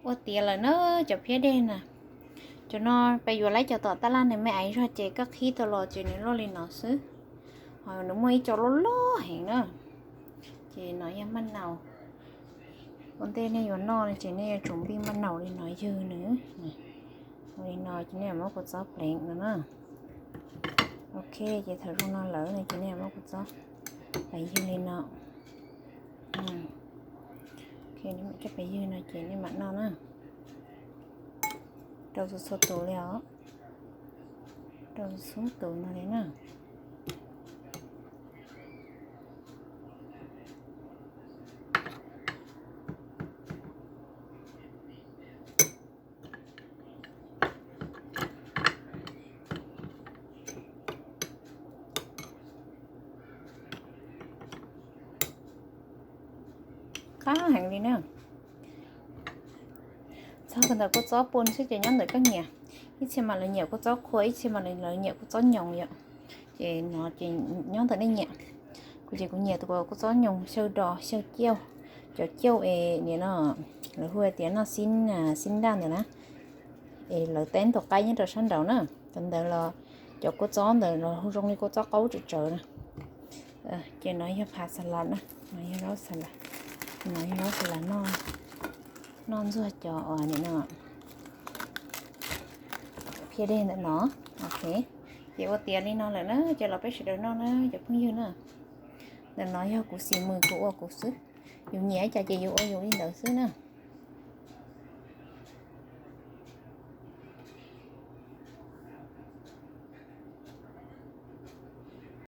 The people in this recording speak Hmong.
Ua tiav lawm na, cov phiab dej na. Cov no peb yuav laib cov tom taj laj, nws me aiv zog ces koj qhib tau los ces nws loj li no xwb. Ho nws muaj ib co loj loj heev na. Ces no yog maj naus. Ua ntej nej yuav noj no ces nej yuav tsum npij maj naus li no ywg nws. Ua li no ces nej muab kua txob pleev no na. Ok, ces thaum zoo no lawm no ces nej muab kua txob pleev ywg li no. Ok, nej mam coj pleev ywg no ces nej mam noj na. Rau txhua txhua tus li os. Rau txhua tus no li na. Qab heev li na. Txhob kawm ntawm kua txob pua xwb ces nyob ntawm koj nyiam. Ib txhia mas lawv nyiam kua txob qhua, ib txhia mas lawv nyiam kua txob nyoos yom. Ces no ces nyob ntawm nej nyiam. Kuv ces kuv nyiam tus kua txob nyoos xyaw dos xyaw ciauj. Cov ciauj es nim no lawv hu tias noj xib, xib nraj ntawd na. Es lawv teb tus qaib nyob rau sab nraud na. Cov ntawd los, cov kua txob ntawd los hu zoo li kua txob qaub tsawv tsawv na. Ces no yog phav xas las na, no yog zaub xas las, no yog zaub xas las noj, noj ntxuag cov nim no phiab dej ntawm no. Ok, ces ua tiav li no lawm na, ces los peb sawv daws noj na cov phooj ywg na. Ntawm no yog kuv xim mws kuv ua kuv xwb, yus nyiam cas ces yus ua yus li ntawd xwb na.